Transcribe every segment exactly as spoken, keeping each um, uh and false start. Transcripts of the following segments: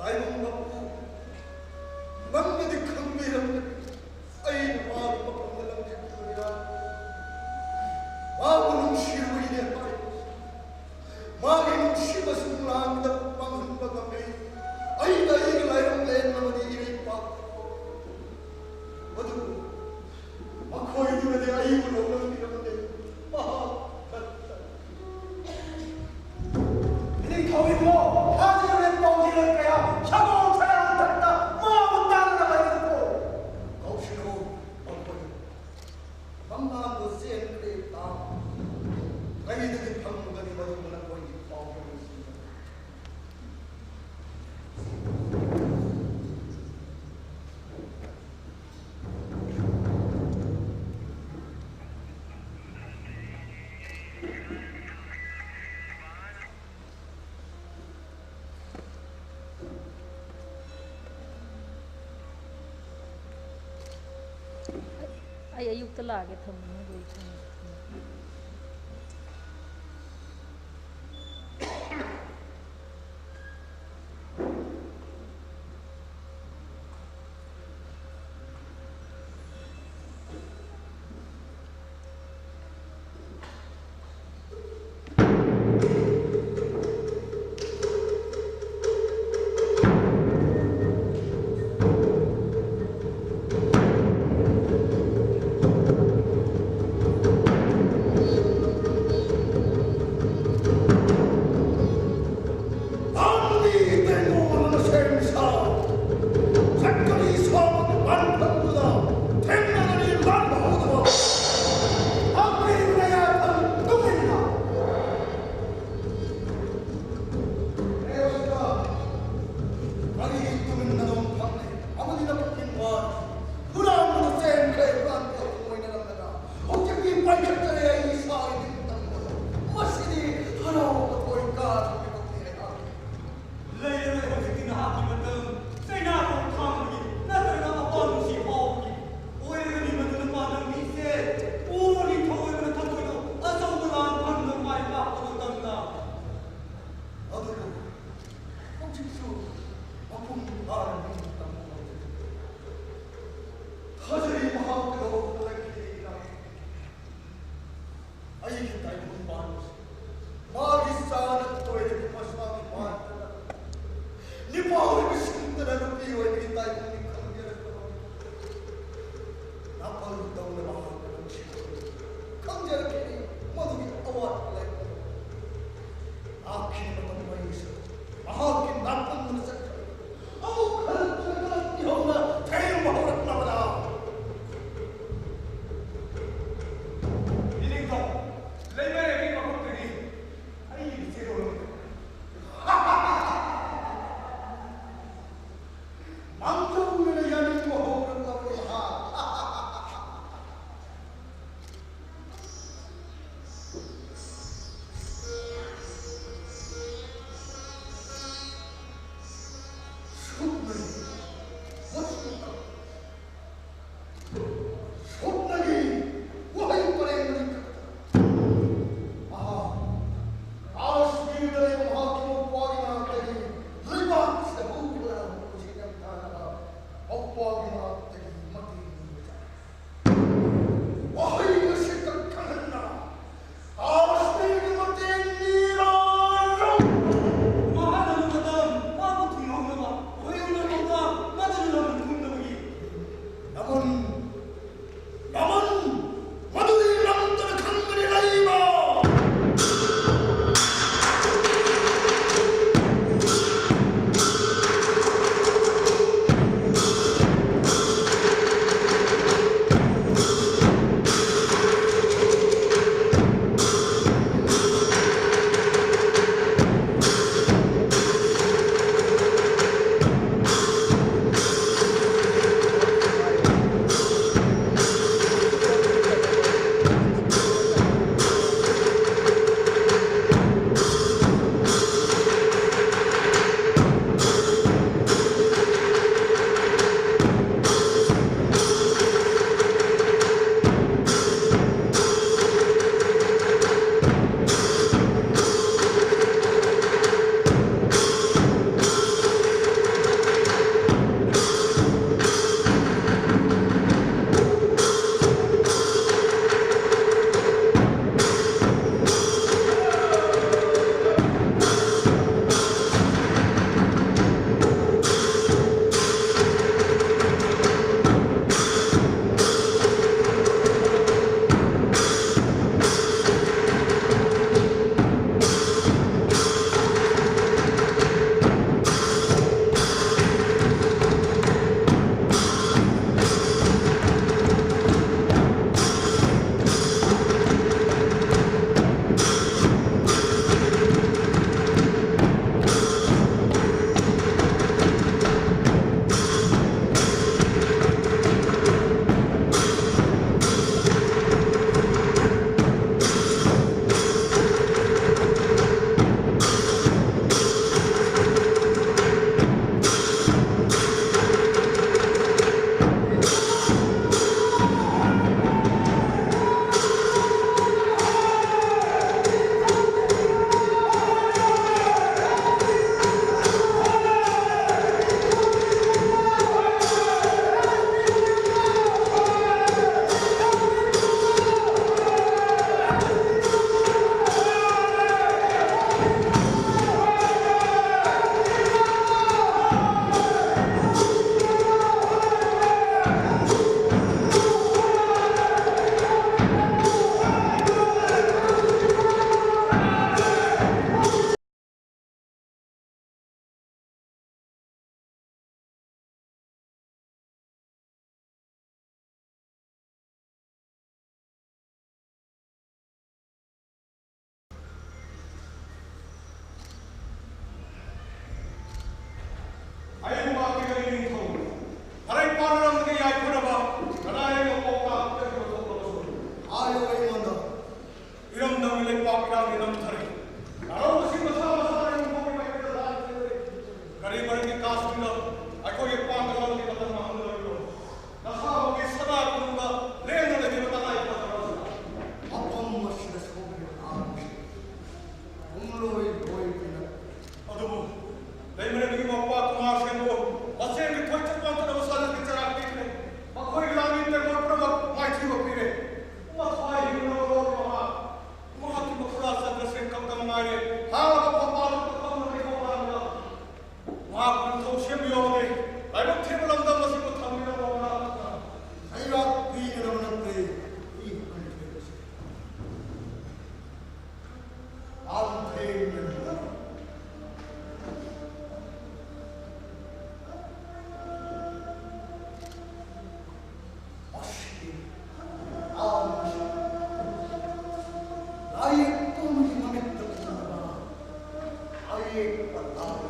ꯇꯥꯏꯕꯪ ꯃꯄꯨ, ꯅꯪꯅꯗꯤ ꯈꯪꯕꯤꯔꯝꯒꯅꯤ, ꯑꯩꯅ ꯃꯥꯒꯤ ꯃꯐꯝꯗ ꯂꯪꯈꯠꯈꯤꯕꯅꯤꯅ꯫ ꯃꯥꯕꯨ ꯅꯨꯡꯁꯤꯔꯨꯕꯒꯤꯅꯦ ꯍꯥꯏ꯫ ꯃꯥꯒꯤ ꯅꯨꯡꯁꯤꯕꯁꯨ ꯂꯥꯡꯗ ꯃꯥꯡꯍꯟꯕ ꯉꯝꯃꯤ꯫ ꯑꯩꯅ ꯑꯩꯒꯤ ꯂꯥꯏꯔꯝ ꯂꯦꯟ ꯑꯃꯗꯤ ꯏꯔꯩ ꯄꯥꯛ꯫ ꯑꯗꯨꯕꯨ ꯃꯈꯣꯏꯗꯨꯅꯗꯤ ꯑꯩꯕꯨ ꯂꯧꯅꯕꯤꯔꯝꯗꯦ꯫ ꯃꯍꯥꯛ ꯅꯠꯇꯅ꯫ ꯅꯤꯡꯊꯧ ꯏꯕꯨꯡꯉꯣ, ꯊꯥꯖꯗꯕ ꯄꯥꯎꯖꯦꯜ ꯀꯌꯥ ꯁꯒꯣꯜ ꯁꯌꯥꯡ ꯃꯊꯛꯇ ꯃꯥꯕꯨ ꯇꯥꯟꯅꯕ ꯂꯩꯔꯦꯀꯣ꯫ ꯀꯧꯁꯤꯜꯂꯨ ꯃꯈꯣꯏ꯫ ꯃꯃꯥꯡꯗ ꯆꯦꯟꯈ꯭ꯔꯦ ꯇꯥ꯫ ꯀꯩꯗꯒꯤ ꯐꯪꯂꯒꯅꯤ ꯃꯗꯨꯕꯨ ꯅꯈꯣꯏꯒꯤ ꯄꯥꯎꯖꯦꯜꯁꯤꯡ? ꯑꯩ ꯑꯌꯨꯛꯇ ꯂꯥꯛꯑꯒꯦ, ꯊꯝꯃꯨꯅꯦ, ꯂꯣꯏꯁꯤꯟ꯫ ꯂꯩꯃꯔꯦꯟꯒꯤ ꯃꯧꯄ꯭ꯋꯥ ꯀꯨꯃꯥꯔ ꯁꯦꯟꯕꯨ ꯃꯆꯦꯒꯤ ꯊꯣꯏ ꯆꯠꯄ ꯅꯠꯇꯅ ꯃꯁꯥꯗ ꯆꯔꯥꯛ ꯄꯤꯈ꯭ꯔꯦ꯫ ꯃꯈꯣꯏꯒꯤ ꯂꯥꯟꯃꯤ ꯇꯦꯡꯒꯣꯠ ꯄꯨꯝꯅꯃꯛ ꯃꯥꯏꯊꯤꯕ ꯄꯤꯔꯦ꯫ ꯃꯊ꯭ꯋꯥꯏ ꯍꯤꯡꯅꯕ ꯂꯧꯔꯤꯕ ꯃꯍꯥꯛ ꯃꯍꯥꯛꯀꯤ ꯃꯈꯨꯔꯥ ꯆꯟꯗ꯭ꯔꯁꯦꯟ ꯈꯛꯇ ꯃꯉꯥꯏꯔꯦ꯫ ꯍꯥꯡꯂꯕ ꯐꯝꯕꯥꯜ ꯑꯗꯨꯗ ꯐꯝꯗꯨꯅ ꯏꯍꯧ ꯂꯥꯡꯕ ꯃꯍꯥꯛꯄꯨ ꯅꯤꯡꯊꯧ ꯁꯦꯝꯕꯤꯌꯣ꯫ ꯂꯥꯏꯕꯛ ꯊꯤꯕ ꯂꯝꯗꯝ ꯑꯁꯤꯕꯨ ꯊꯝꯕꯤꯔꯝꯃꯣ ꯃꯅꯥꯛꯇ꯫ ꯂꯩꯕꯥꯛ ꯄꯤꯒꯗꯕ ꯅꯠꯇꯦ꯫ ꯃꯤ ꯈꯛꯇꯅꯤ ꯊꯤꯔꯤꯕꯁꯦ꯫ ꯂꯥꯟꯊꯦꯡꯅꯅ ꯃꯁꯤ ꯂꯥꯟꯁꯤ ꯂꯥꯏꯌꯦꯛꯄ ꯑꯃꯒꯤ ꯃꯃꯤꯠꯇ ꯎꯕ ꯑꯌꯦꯛꯄ ꯂꯥꯏ꯫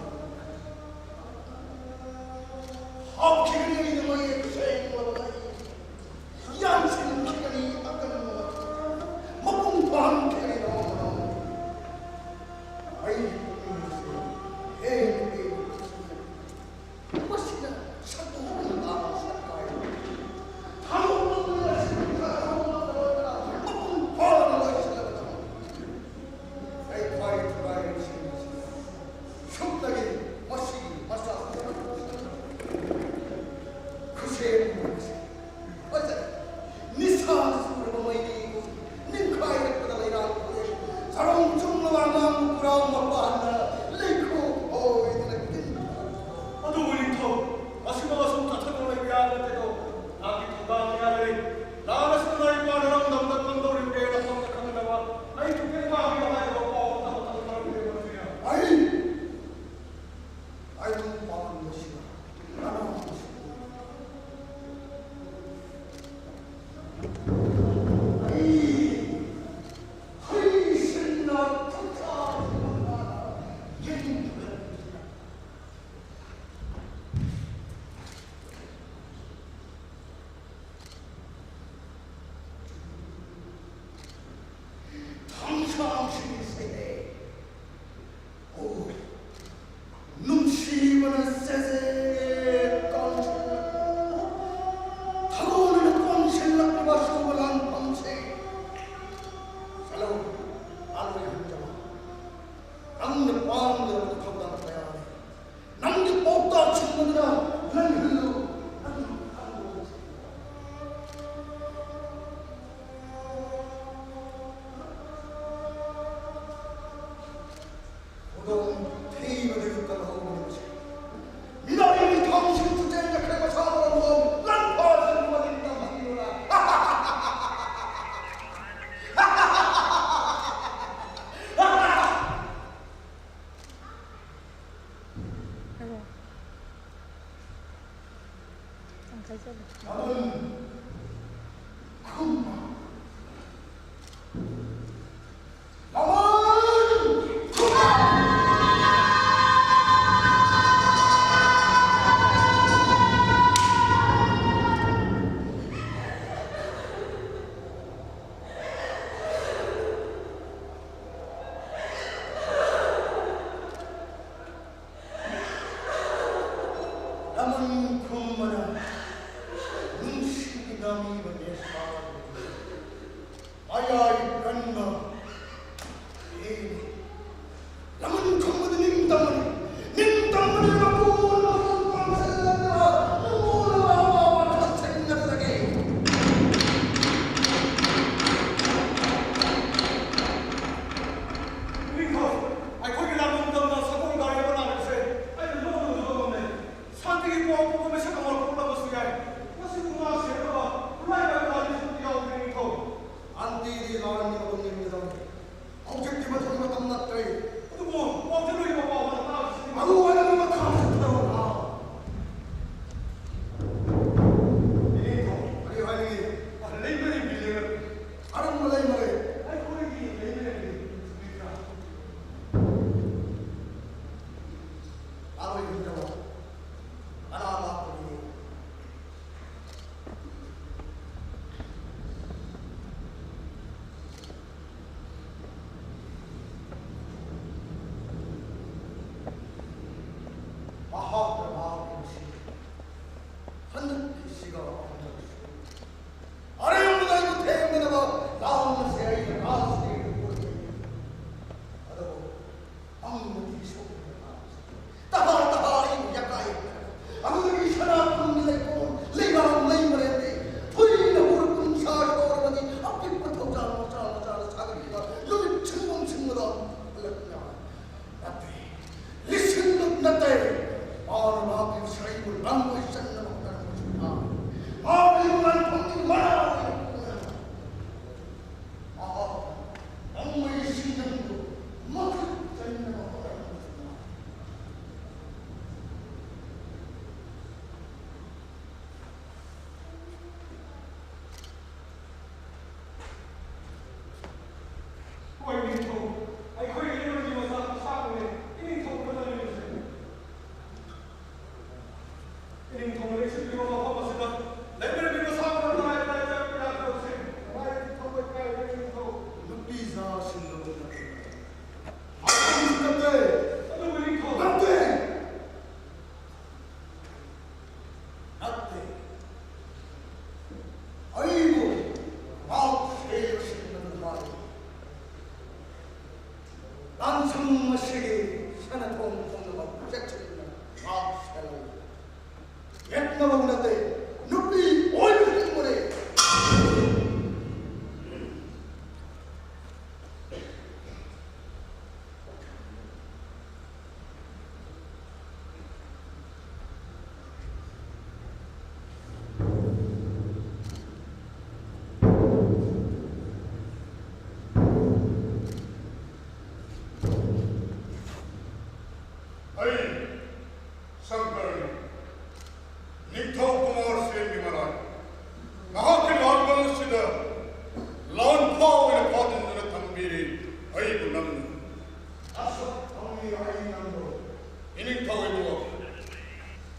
ꯍꯥꯞꯈꯤꯕꯅꯤ ꯑꯩꯅ ꯃꯌꯦꯛ ꯁꯦꯡꯕ ꯂꯩ꯫ ꯌꯥꯟꯁꯤꯟꯈꯤꯒꯅꯤ ꯑꯀꯟꯕ ꯃꯄꯨꯡ ꯐꯥꯍꯟꯈꯤꯒꯅꯤ ꯅꯣꯡꯃ ꯅꯣꯡꯃ꯫ ꯑꯩꯒꯤ ꯄꯨꯛꯅꯤꯡ ꯑꯁꯤ ꯍꯦꯟꯅ ꯍꯦꯟꯅ ꯀꯨꯞꯁꯤꯜꯂꯛꯏ꯫ ꯃꯁꯤꯅ ꯁꯛꯇꯣꯛ ꯍꯣꯡꯕ ꯇꯥꯕ ꯁꯛ ꯀꯥꯏꯔꯕ ꯊꯥꯗꯣꯛꯄ ꯑꯁꯤ ꯃꯄꯨꯡ ꯐꯥꯅ ꯂꯣꯏꯁꯤꯜꯂꯒ ꯊꯝꯃꯤ꯫ ꯂꯩꯐꯥꯏ ꯊꯨꯒꯥꯏꯔꯤꯕꯁꯤꯡ ꯑꯁꯤ ꯁꯨꯞꯅꯒꯤ ꯃꯁꯤꯒꯤ ꯃꯆꯥꯛ ꯑꯗꯨꯅ ꯂꯟꯍꯜꯂꯨ꯫ ꯍꯧꯗꯣꯡ ꯊꯤꯕꯗꯒꯤ ꯀꯜꯍꯧꯕꯅꯤ꯫ ꯃꯤꯅꯥꯏꯒꯤ ꯊꯥꯡꯁꯤꯡ ꯆꯨꯆꯦꯟꯅꯈ꯭ꯔꯦ ꯃꯁꯥ ꯃꯔꯣꯝꯗꯣꯝ ꯂꯟꯐꯥꯁꯤꯡ ꯃꯅꯤꯡ ꯇꯝꯍꯟꯗꯨꯅ꯫ ꯌꯥꯝ ꯊꯥꯖꯕ꯫ ꯂꯃꯟ ꯈꯨꯝꯃ꯫ ꯂꯃꯟ ꯈꯨꯝꯃ꯫ ꯂꯃꯟ ꯈꯨꯝꯕꯅ ꯅꯨꯡꯁꯤꯅ ꯃꯤꯕ ꯅꯦꯁꯥ ꯃꯌꯥꯏ ꯀꯟꯕ ꯍꯦꯟꯅ ꯂꯃꯟ ꯈꯨꯝꯕꯗ ꯅꯤꯡꯇꯝꯕꯅꯤ꯫ ꯅꯤꯡꯇꯝꯕꯅꯤ ꯃꯄꯨ ꯃꯄꯨ ꯄꯥꯝꯁꯤꯜꯂꯒ ꯃꯄꯨꯅ ꯃꯃꯥ ꯃꯊꯛ ꯊꯦꯡꯅꯕꯗꯒꯤ꯫ ꯅꯤꯡꯊꯧ, ꯑꯩꯈꯣꯏꯒꯤ ꯂꯥꯟꯕꯟꯗꯝꯅ ꯁꯒꯣꯜ ꯒꯥꯔꯤ ꯑꯃ ꯂꯥꯛꯂꯤꯕꯁꯦ ꯑꯩꯅ ꯂꯣꯛꯅ ꯎꯖꯕ ꯉꯝꯂꯦ꯫ ꯁꯥꯟꯇꯤꯒꯤ ꯄꯥꯎ ꯄꯨꯕ ꯃꯤꯁꯛ ꯑꯃ ꯄꯣꯛꯂꯕꯁꯨ ꯌꯥꯏ꯫ ꯃꯁꯤꯕꯨ ꯉꯥꯛ ꯁꯦꯟꯅꯕ ꯈꯨꯠꯂꯥꯏ ꯅꯠꯇꯦ, ꯃꯥꯅ ꯂꯥꯛꯂꯤꯕꯁꯤ ꯑꯩꯕꯨ ꯂꯥꯟꯕꯒꯤ ꯆꯠꯅꯕ ꯍꯣꯠꯅꯔꯛꯄꯁꯨ ꯊꯥ꯫ ꯃꯥꯅ ꯑꯩꯕꯨ ꯂꯥꯟꯐꯝꯗꯒꯤ ꯃꯔꯥ ꯑꯣꯏꯅ ꯄꯨꯔꯒ ꯃꯍꯥꯛ ꯅꯣꯡꯃꯩ ꯁꯤꯡꯖꯪꯗꯨ ꯃꯈꯨꯠ ꯆꯟꯅꯕ ꯍꯣꯠꯅꯔꯛꯄꯁꯨ ꯊꯥ꯫ ꯍꯣꯏ, ꯅꯤꯡꯊꯧ꯫ ꯑꯩꯈꯣꯏꯒꯤ ꯏꯃꯨꯡꯒꯤ ꯃꯆꯥ ꯃꯆꯥꯕꯨꯅꯦ ꯏꯅꯤꯡꯊꯧ ꯈꯨꯔꯨꯝꯂꯤꯕꯁꯦ꯫ ꯏꯅꯤꯡꯊꯧꯅ ꯂꯦꯡꯁꯤꯟꯕꯤꯕ ꯃꯐꯝ ꯑꯁꯤꯗ ꯂꯩꯃꯤꯟꯅꯕꯤ ꯃꯁꯥ ꯃꯊꯟ ꯅꯥꯏ ꯅꯥꯏ ꯆꯠꯄ ꯌꯥꯗꯕꯁꯦ ꯀꯃꯥꯏꯅ ꯊꯧꯒꯠꯄ ꯌꯥꯏ, ꯏꯅꯤꯡꯊꯧ? ꯅꯨꯄꯤ ꯖꯥꯁꯤꯡꯗ ꯅꯠꯇꯦ꯫ ꯑꯗꯨꯕꯨ ꯏꯅꯤꯡꯊꯧ꯫ ꯅꯠꯇꯦ! ꯅꯠꯇꯦ꯫ ꯑꯩꯕꯨ ꯉꯥꯛ ꯁꯦꯜꯂꯁꯤꯟꯕꯗꯨ ꯃꯥꯜꯂꯤ꯫ ꯂꯥꯟꯁꯪ ꯑꯁꯤꯒꯤ ꯁꯅꯥꯊꯣꯡ ꯄꯨꯝꯅꯃꯛ ꯆꯦꯛꯁꯤꯟꯅ ꯉꯥꯛ ꯁꯦꯜꯂꯨ꯫ ꯌꯦꯠꯅꯕ ꯅꯠꯇꯦ, ꯅꯨꯄꯤ ꯑꯣꯏꯕꯁꯤꯡꯕꯨꯅꯦ꯫ ꯑꯩ ꯁꯪꯀꯔꯅꯤ꯫ ꯅꯤꯡꯊꯧ ꯀꯨꯃꯥꯔ ꯁꯦꯟꯒꯤ ꯃꯔꯥꯜ꯫ ꯅꯍꯥꯛꯀꯤ ꯂꯥꯟꯕꯜ ꯑꯁꯤꯗ ꯂꯥꯟꯐꯥ ꯑꯣꯏꯅ ꯐꯥꯖꯤꯟꯗꯨꯅ ꯊꯝꯕꯤꯔꯤ ꯑꯩꯕꯨ ꯅꯪꯅ꯫ ꯑꯁꯨꯛ ꯐꯪꯂꯤ ꯑꯩ ꯅꯪꯕꯨ꯫ ꯏꯅꯤꯡꯊꯧ ꯏꯕꯨꯡꯉꯣ,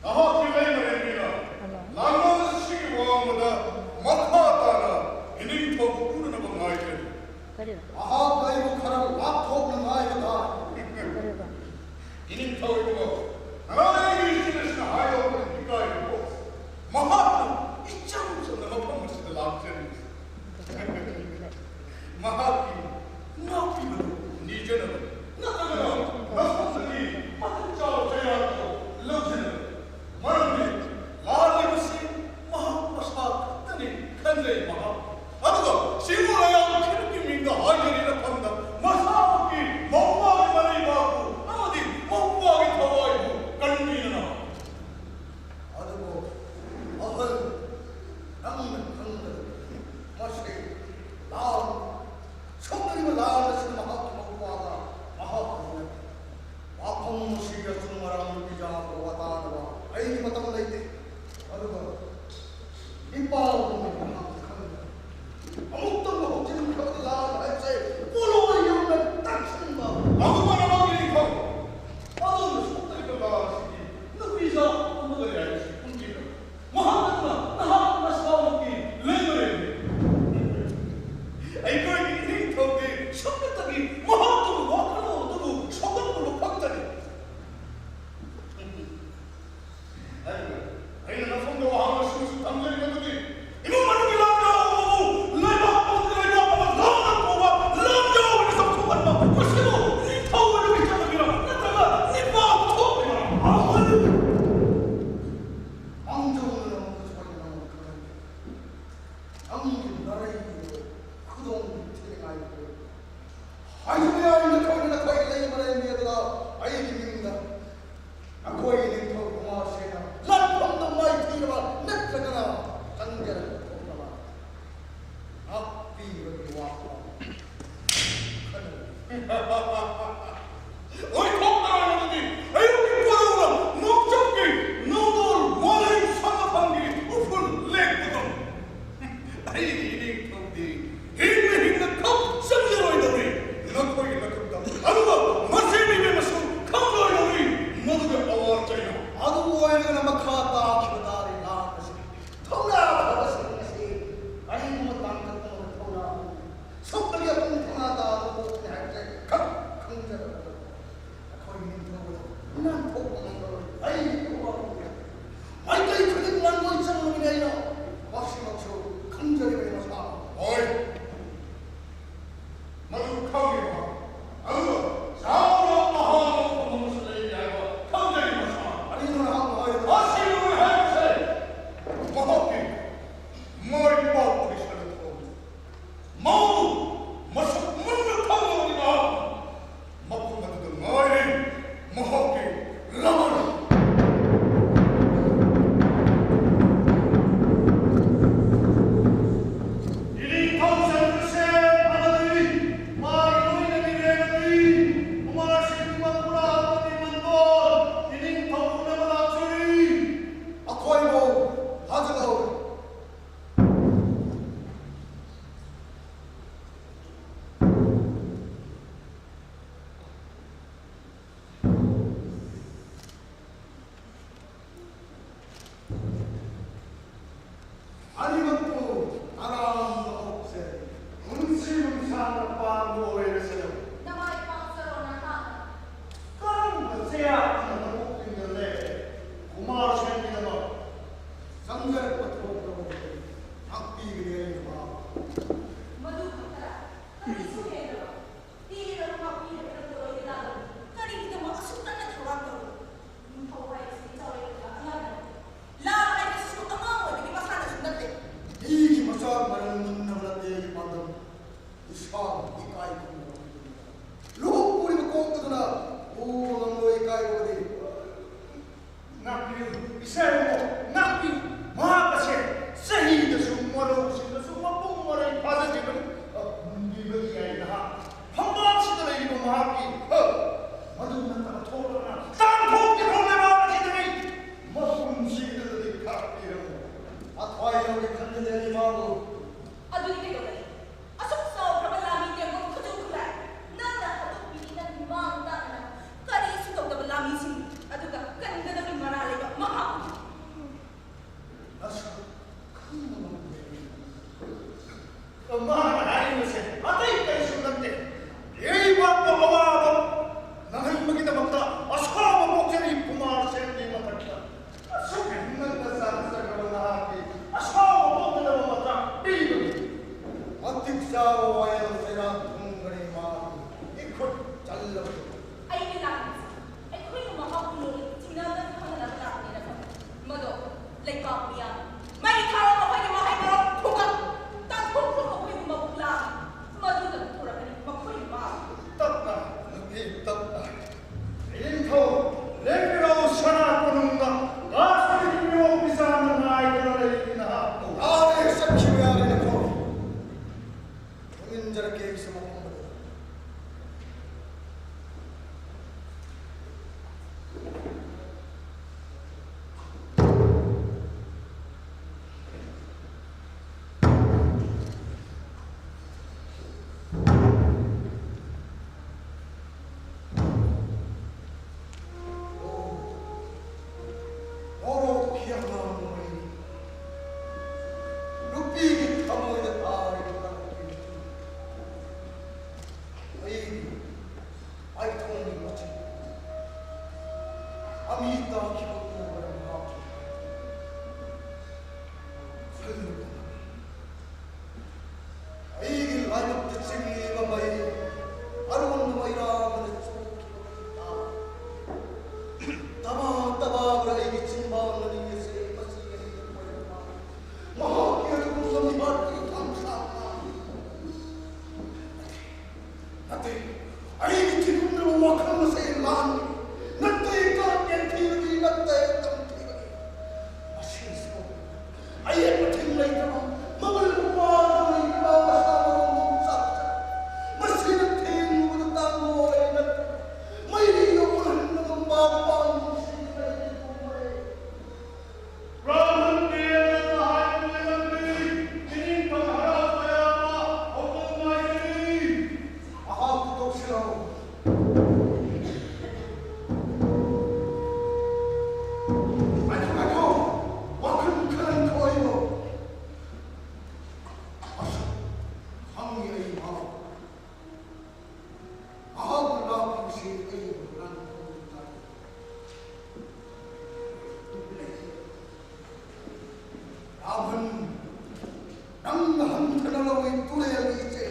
ꯅꯍꯥꯛꯀꯤ ꯂꯩꯃꯔꯦꯟꯕꯤꯅ ꯂꯥꯟꯕꯜ ꯑꯁꯤꯒꯤ ꯋꯥꯡꯃꯗ ꯃꯈꯥ ꯇꯥꯅ ꯏꯅꯤꯡꯊꯧꯕꯨ ꯎꯅꯅꯕ ꯉꯥꯏꯖꯔꯤ꯫ ꯀꯔꯤꯕ? ꯃꯍꯥꯛ ꯑꯩꯕꯨ ꯈꯔ ꯂꯥꯞꯊꯣꯛꯅ ꯉꯥꯏꯕ ꯇꯥꯔꯦ꯫ ꯀꯔꯤꯕ? ꯏꯅꯤꯡꯊꯧ ꯏꯕꯨꯡꯉꯣ, ꯉꯔꯥꯡ ꯑꯩꯒꯤ ꯏꯆꯦ ꯑꯁꯤꯅ ꯍꯥꯏꯗꯣꯛꯄꯗ ꯏꯀꯥꯏꯕ ꯄꯣꯛ-, ꯃꯍꯥꯛꯅ ꯏꯆꯝ ꯆꯝꯅ ꯃꯐꯝ ꯑꯁꯤꯗ ꯂꯥꯛꯆꯔꯤꯕꯁꯤ ꯃꯍꯥꯛꯀꯤ ꯉꯥꯛꯄꯤꯕꯗꯨ ꯅꯤꯖꯅꯕ ꯅꯠꯇ꯭ꯔꯒꯅ ꯃꯐꯝꯗꯒꯤ ꯃꯇꯤꯛ ꯆꯥꯕ ꯆꯩꯔꯥꯛ ꯑꯗꯨ ꯂꯧꯖꯅꯕ꯫ ꯃꯔꯝꯗꯤ ꯂꯥꯜꯂꯤꯕꯁꯤ ꯃꯍꯥꯛ ꯃꯁꯥ ꯈꯛꯇꯅꯤ ꯈꯟꯖꯩ ꯃꯍꯥꯛ꯫ ꯑꯗꯨꯒ ꯁꯤꯕꯨ ꯂꯩꯌꯥꯝ ꯈꯤꯔꯨꯞꯀꯤ ꯃꯤꯡꯗ ꯍꯥꯏꯖꯔꯤ ꯅꯐꯝꯗ ꯃꯁꯥꯃꯛꯀꯤ ꯃꯧꯄ꯭ꯋꯥꯒꯤ ꯃꯔꯩꯕꯥꯛꯄꯨ ꯑꯃꯗꯤ ꯃꯧꯄ꯭ꯋꯥꯒꯤ ꯊꯋꯥꯏꯕꯨ ꯃꯥꯡꯖꯧꯅꯅ ꯑꯃꯨꯛꯀꯁꯨ ꯑꯩꯅ ꯅꯉꯣꯟꯗ ꯈꯪꯍꯟꯒꯦ꯫ ꯅꯪꯒꯤ ꯅꯔꯩꯗꯣ ꯈꯨꯗꯣꯡ ꯊꯤꯅꯤꯡꯉꯥꯏ ꯑꯣꯏ꯫ ꯍꯥꯏꯖꯕ ꯌꯥꯏ, ꯅꯈꯣꯏꯅ ꯅꯈꯣꯏꯒꯤ ꯂꯩ ꯃꯔꯩ ꯃꯤ ꯑꯗꯨꯗ ꯑꯩꯒꯤ ꯃꯤꯡꯗ ꯅꯈꯣꯏꯒꯤ ꯅꯤꯡꯊꯧ ꯀꯨꯃꯥꯔꯁꯦꯅ ꯂꯥꯟꯐꯝꯗ ꯃꯥꯏꯊꯤꯔꯕ ꯅꯠꯇ꯭ꯔꯒꯅ ꯆꯪꯖꯔꯛꯄ ꯊꯣꯛꯂꯕ ꯉꯥꯛꯄꯤꯕꯒꯤ ꯋꯥꯐꯝ ꯈꯟꯅꯔꯤ꯫ ꯑꯣꯏꯊꯣꯛꯅꯔꯕꯗꯤ ꯑꯌꯨꯛꯀꯤ ꯄꯣꯔꯧꯅ ꯅꯣꯡꯆꯨꯞꯀꯤ ꯅꯣꯡꯗꯣꯜ ꯃꯥꯂꯦꯝ ꯁꯝꯅꯐꯝꯒꯤ ꯎꯐꯨꯜ ꯂꯦꯛꯄꯒꯨꯝ ꯑꯩꯒꯤ ꯏꯅꯤꯡꯊꯧꯗꯤ ꯍꯤꯡꯅ ꯍꯤꯡꯅ ꯈꯛ ꯆꯪꯖꯔꯣꯏꯗꯧꯔꯤ ꯅꯈꯣꯏꯒꯤ ꯅꯈꯨꯠꯇ꯫ ꯑꯗꯨꯒ ꯃꯁꯤ ꯃꯤꯕꯦꯝꯃꯁꯨ ꯈꯪꯂꯣꯏꯗꯧꯔꯤ ꯃꯗꯨꯒꯤ ꯑꯋꯥ ꯆꯩꯅ꯫ ꯑꯗꯨ ꯑꯣꯏꯔꯒꯅ ꯃꯈꯥ ꯇꯥꯈꯤꯕ ꯇꯥꯔꯤ ꯂꯥꯟ ꯑꯁꯤ ꯊꯧꯅꯥ ꯐꯕꯁꯤꯡ ꯑꯁꯤ ꯀꯔꯤꯒꯨꯝꯕ ꯇꯥꯡꯀꯛ ꯑꯃꯗ ꯊꯧꯅꯥ ꯁꯨꯞꯅꯒꯤ ꯑꯄꯨꯡ ꯊꯧꯅꯥ ꯇꯥꯕ ꯄꯣꯠꯅꯤ ꯍꯥꯏꯕꯁꯦ ꯈꯛ ꯈꯪꯖꯔꯕꯗ ꯑꯩꯈꯣꯏ ꯅꯤꯡꯊꯧ ꯑꯗꯨ ꯅꯥꯟꯊꯣꯛꯄ ꯉꯝꯂꯔꯣꯏ꯫ ꯑꯩ ꯅꯤꯡꯊꯧ ꯃꯥꯏꯀꯩ ꯈꯨꯗꯤꯡ ꯂꯥꯟꯒꯣꯏ ꯆꯪꯂꯕꯅꯤ ꯑꯩꯅ꯫ ꯃꯁꯤꯃꯛꯁꯨ ꯈꯪꯖꯔꯤꯕꯅꯤ ꯃꯁꯥ꯫ ꯍꯣꯏ, ꯃꯗꯨ ꯈꯪꯉꯤꯕ꯫ ꯑꯗꯨꯒ ꯆꯥꯎꯅ ꯃꯍꯥꯛ ꯃꯐꯝ ꯑꯃꯁꯨ ꯂꯩꯔꯤ ꯍꯥꯏꯕ ꯈꯪꯖꯔꯤ ꯃꯁꯥ꯫ ꯑꯩꯅ ꯅꯍꯥꯛ ꯍꯥꯏꯔꯤꯕ ꯑꯁꯤꯕꯨ ꯍꯥꯏꯕꯁꯦ ꯃꯍꯥꯛꯀꯤ ꯃꯥꯏ ꯄꯥꯛꯄꯒꯤ ꯁꯔꯨꯛ ꯃꯧ ꯃꯁꯛ ꯃꯨꯟꯅ ꯈꯪꯂꯕꯅꯤꯅ ꯃꯐꯝ ꯑꯗꯨꯗ ꯉꯥꯏꯔꯤ ꯃꯍꯥꯛꯀꯤ ꯅꯨꯄꯤꯒꯤ ꯊꯃꯣꯏꯗ ꯇꯥꯔꯤꯕ ꯑꯩꯒꯤ ꯃꯥꯏꯊꯣꯡꯒꯤ ꯃꯆꯨ ꯑꯃꯤ ꯇꯥꯈꯤꯕ ꯎꯕꯗ ꯃꯍꯥꯛꯀꯤ ꯈꯜꯂꯨꯕ ꯑꯩꯒꯤ ꯂꯥꯏꯕꯛꯇ ꯆꯤꯡꯂꯤꯕ ꯃꯩ ꯑꯔꯣꯟꯕ ꯃꯩꯔꯥ ꯑꯃꯅ ꯆꯣꯛꯈꯤꯕ ꯃꯩ ꯇꯥ꯫ ꯇꯕꯥ ꯇꯕꯥ ꯑꯩꯒꯤ ꯆꯤꯟꯕꯥꯟ ꯑꯅꯤ ꯑꯁꯦ ꯃꯆꯤ ꯑꯅꯤꯗ ꯀꯣꯏꯔꯝꯕ ꯃꯍꯥꯛꯀꯤ ꯑꯗꯨꯒꯨꯝꯕ ꯃꯤꯍꯥꯠꯀꯤ ꯊꯥꯡꯁꯥꯡ ꯃꯥꯜꯂꯤ꯫ ꯅꯠꯇꯦ, ꯑꯩꯒꯤ ꯊꯤꯒꯨꯝꯂꯕ ꯋꯥꯈꯜ ꯑꯁꯦ ꯂꯥꯟꯒꯅꯤ꯫ ꯅꯠꯇꯦ, ꯀꯥꯡ ꯌꯦꯟꯊꯤꯕꯒꯤ, ꯅꯠꯇꯦ, ꯇꯝꯊꯤꯕꯒꯤ꯫ ꯃꯁꯤꯁꯨ ꯑꯌꯦꯠꯄ ꯊꯤꯡ ꯂꯩꯇꯕ, ꯃꯃꯜ ꯃꯄꯥ ꯂꯩꯇꯕ ꯃꯁꯥ ꯃꯔꯣꯝꯗꯣꯝ ꯆꯥꯛ ꯆꯥꯛ꯫ ꯃꯁꯤꯅ ꯊꯦꯡꯂꯨꯕꯗ ꯇꯥꯡꯕ ꯑꯣꯏꯔꯦ ꯅꯠꯇ꯭ꯔꯒ ꯃꯩꯔꯤꯅ ꯑꯣꯜꯍꯟꯕ ꯉꯝꯕ ꯄꯥꯝꯕꯁꯤꯡ ꯂꯩꯔꯤ ꯄꯨꯝꯕꯅꯦ꯫ ꯕ꯭ꯔꯥꯍꯃꯟ ꯗꯦꯕꯅ ꯍꯥꯏꯕ ꯂꯩꯔꯝꯃꯤ, ꯏꯅꯤꯡꯊꯧ ꯍꯔꯥꯎ ꯇꯌꯥꯝꯕ ꯍꯧꯗꯣꯡ ꯉꯥꯏꯒꯅꯤ꯫ ꯃꯍꯥꯛꯄꯨ ꯀꯧꯁꯤꯜꯂꯛꯎ꯫ ꯉꯥꯏꯈꯣ, ꯉꯥꯏꯈꯣ꯫ ꯋꯥꯈꯜ ꯈꯔ ꯊꯣꯛꯏꯉꯣ꯫ ꯑꯁꯨꯛ ꯈꯪꯉꯤ ꯑꯩ ꯃꯍꯥꯛ꯫ ꯃꯍꯥꯛꯅ ꯂꯥꯛꯈꯤꯕꯁꯤ ꯑꯩ ꯍꯨꯔꯥꯟꯕ ꯇꯥꯔꯦ꯫ ꯔꯥꯕꯟ, ꯅꯪꯅ ꯍꯟꯊꯅ ꯂꯧꯏ ꯇꯨꯔꯦꯜꯒꯤ ꯏꯆꯦ꯫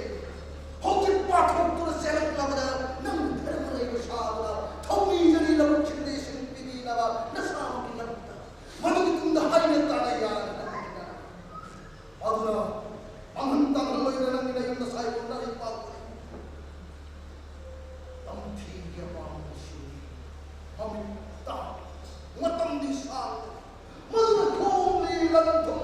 ꯍꯧꯖꯤꯛ ꯄꯥꯊꯣꯛꯇꯨꯅ ꯆꯦꯜꯂꯛꯂꯕꯗ ꯅꯪ ꯙꯔꯃ ꯂꯩꯕ ꯁꯥꯗꯨꯅ ꯊꯧꯃꯤꯖꯔꯤ ꯂꯧꯎ ꯁꯤꯡꯗꯦꯁꯤꯡ ꯄꯤꯕꯤꯅꯕ ꯅꯁꯥꯃꯛꯀꯤ ꯂꯝꯗ ꯃꯗꯨꯒꯤ ꯇꯨꯡꯗ ꯍꯥꯏꯅ ꯇꯥꯅ ꯌꯥꯔꯒ ꯅꯪ ꯑꯗꯨꯅ ꯃꯥꯡꯍꯟ ꯇꯥꯡꯍꯜꯂꯣꯏꯗ꯭ꯔꯥ ꯅꯪꯒꯤ ꯅꯌꯨꯝ ꯅꯁꯥꯏꯕꯨ ꯂꯥꯏꯔꯤꯛ ꯄꯥꯕꯗ? ꯇꯝꯊꯤꯒꯤ ꯑꯄꯥꯝꯕꯁꯤꯡ ꯃꯃꯤꯠ ꯇꯥ ꯃꯇꯝꯗꯤ ꯁꯥꯡꯅ ꯃꯗꯨꯅ ꯈꯣꯡꯂꯤ ꯂꯪꯊꯣꯛ